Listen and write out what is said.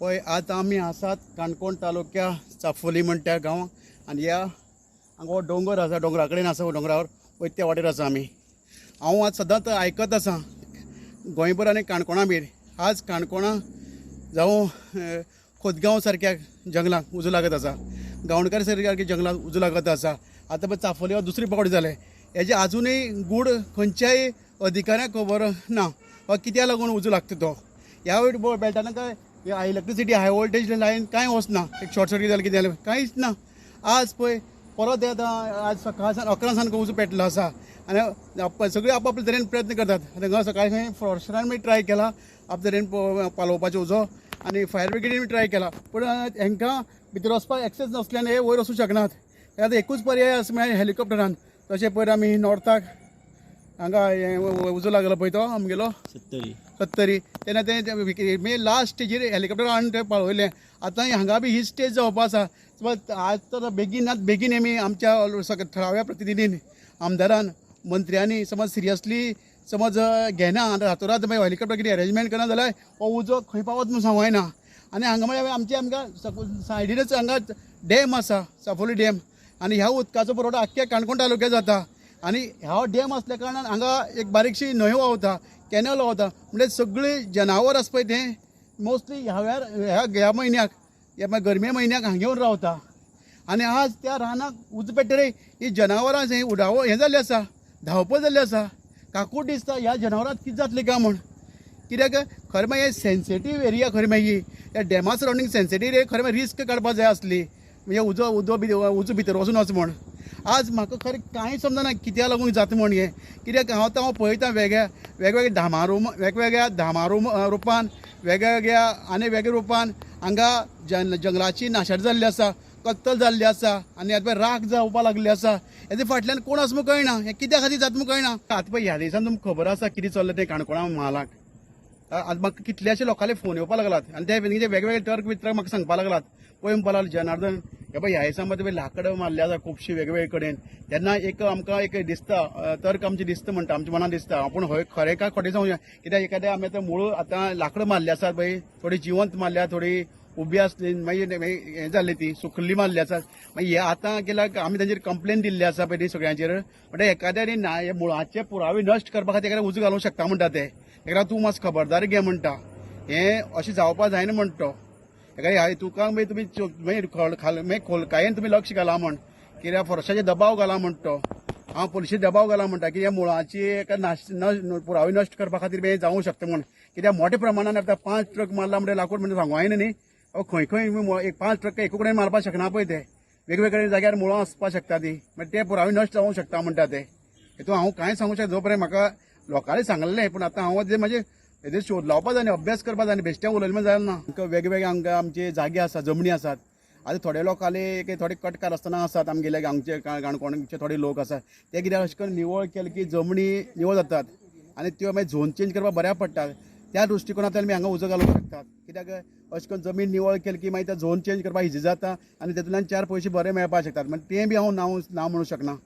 पळय आज आमी आसात काणकोण तालुक्या चाफोली म्हणटा गांव आनी ह्या हांगा हो दोंगर आसा, दोंगरा कडेन आसा, दोंगरावर वयता त्या वाटेर आसा आमी. हांव आज सदांच आयकत आसा गोंयभर आनी काणकोणा बीन. आज काणकोणा जावं खोतगांव सारक्या जंगलाक उजो लागत आसा, गांवणकार सारक्या जंगलाक उजो लागत आसा. आतां पळय चाफोली हो दुसरी पावट जालें. हेजे आजुनूय गूढ खंयच्याय अधिकाऱ्यांक खबर ना वा कित्याक लागून उजो लागता तो. ह्या बेल्टान काय इलेक्ट्रिसिटी हाय वोल्टेज लायन कांय वचना, एक शॉर्ट सर्कीट जालें कितें जालें कांयच ना. आज पळय परत आतां आज सकाळ सान 11 सान उजो पेटलो आसा आनी सगळे आपआपले तरेन प्रयत्न करतात. हांगा सकाळीं फॉरेस्टरान बी ट्राय केला आपले तरेन पालोवपाचो उजो आनी फायर ब्रिगेडीन बी ट्राय केला, पूण हांकां भितर वचपाक एक्सेस नासल्यान हे वयर वचूंक शकनात. आतां एकूच पर्याय आसा म्हळ्यार हेलिकॉप्टरान. तशें पयर आमी नॉर्थाक हांगा उजो लागलो पळय तो आमगेलो सत्तरी, तेन्ना ते मे लास्ट स्टेजीर हेलिकॉप्टर हाडून ते पाळयलें. आतां हांगा बी ही स्टेज जावपा आसा. आज तर बेगीनात बेगीन आमी आमच्या थळाव्या प्रतिनिधीन, आमदारान, मंत्र्यांनी समज सिरियसली समज घेना आनी रातोरात मागीर हेलिकॉप्टर कितें अरेंजमेंट करना जाल्यार हो उजो खंय पावत म्हूण सांगूं येना. आनी हांगा म्हळ्यार आमचे आमकां सायडीनच हांगा डॅम आसा, चाफोली डॅम, आनी ह्या उदकाचो पुरवठो आख्ख्या काणकोण तालुक्याक जाता. आनी ह्या डॅम आसल्या कारणान हांगा एक बारीकशी न्हंय व्हांवता, कॅनल व्हांवता, म्हणजे सगळीं जनावर आसा पळय तें मोस्टली ह्या वेळार ह्या म्हयन्याक ह्या गरमे म्हयन्याक हांगा येवन रावता. आनी आज त्या रानाक उजो पेट्टरे ही जनावरां हें उडावो हें जाल्लें आसा, धांवपळ जाल्लें आसा. काकूट दिसता ह्या जनावरांक कितें जातलें काय म्हूण. कित्याक खरें म्हळ्यार हें सेन्सिटीव एरिया, खरें म्हळ्यार ही ह्या डॅमा सरावंडींग सेन्सिटीव एरिया, खरें म्हळ्यार रिस्क काडपाक जाय आसली, म्हणजे उजो उजो उजो भितर वचून वच म्हूण. आज म्हाका खरें कांय समजना कित्याक लागून जाता म्हूण हें. कित्याक हांव आतां हांव पळयता वेगवेगळ्या धामा वेगवेगळ्या धामा रुपान वेगवेगळ्या आनी वेगळ्या रुपान हांगा जंगलाची नाशाडी जाल्ली आसा, कत्तल जाल्ली आसा आनी आतां राख जावपाक लागली आसा. हेजे फाटल्यान कोण आसा म्हूण कळना, हें कित्या खातीर जाता म्हूण कळना. आतां पळय ह्या दिसान तुमकां खबर आसा कितें चल्लां तें काणकोणा म्हालाक. आतां म्हाका कितल्याशे लोकांले फोन येवपाक लागलात आनी ते वेगवेगळे तर्क वितर्क म्हाका सांगपाक लागलात. पळय म्हणपाक लागलो जनार्दन, हे पळय ह्या दिसा मदें लाकडां मारली आसा खुबशीं वेगवेगळे कडेन, तेन्ना एक आमकां एक दिसता तर्क आमचें दिसता म्हणटा, आमच्या मनान दिसता, पूण हय खरें काय खोटें सांगूया. कित्याक एखाद्या आमी आतां मूळ आतां लाकडां मारली आसात पळय, थोडी जिवंत मारल्या, थोडी उबी आसली, मागीर हें जाल्ली ती सुकल्ली मारली आसात. मागीर हे आतां केल्यार आमी तांचेर कंप्लेन दिल्ली आसा पळय ती सगळ्यांचेर. म्हणटा एखाद्या ना हे मुळाचे पुरावे नश्ट करपा खातीर एखाद्या उजो घालूंक शकता म्हणटा ते, एखाद्या तूं मातसो खबरदारी घे म्हणटा, हें अशें जावपा जायना म्हणटा तो. एखाद्या तुका मागीर तुमी मागीर मागीर खोलकायेन तुमी लक्ष घाला म्हण, कित्याक फॉरेस्टाचेर दबाव घाला म्हणटा तो, हांव पुलिशेर दबाव घाला म्हणटा की ह्या मुळाची एका पुरावे नश्ट करपा खातीर हें जावंक शकता म्हण. कित्याक मोठ्या प्रमाणान आतां 5 ट्रक मारला म्हणजे लाकूड म्हणजे सांगू जायना न्ही. खंय खंय एक 5 ट्रक एका कडेन मारपाक शकना पळय ते, वेगवेगळे जाग्यार मुळां आसपाक शकता ती, मागीर ते पुरावे नश्ट जावंक शकता म्हणटा ते. हेतून हांव कांय सांगूंक शकना, जो पर्यंत म्हाका लोकांनी सांगलें, पूण आतां हांव जे म्हाजे हेजेर शोध लावपा जाय न्ही, अभ्यास करपा जाय न्ही, बेश्टें उलयलें जायना ना. आमकां वेगवेगळे हांगा आमचे जागे आसा, जमनी आसात. आतां थोडे लोकांले एक थोडे कटकार आसतना आसात आमगेले हांगचे काणकोणचे थोडे लोक आसात, ते कित्याक अशें करून निवळ केले की जमनी निवळ जातात आनी त्यो मागीर झोन चेंज करपाक बऱ्याक पडटा. त्या दृश्टिकोनांतल्यान आमी हांगा उजो घालूंक शकतात. कित्याक अशें करून जमीन निवळ केली की मागीर त्या झोन चेंज करपाक इजी जाता आनी तेतूंतल्यान 4 पयशे बरे मेळपाक शकतात. मागीर तें बी हांव ना म्हणूंक शकना.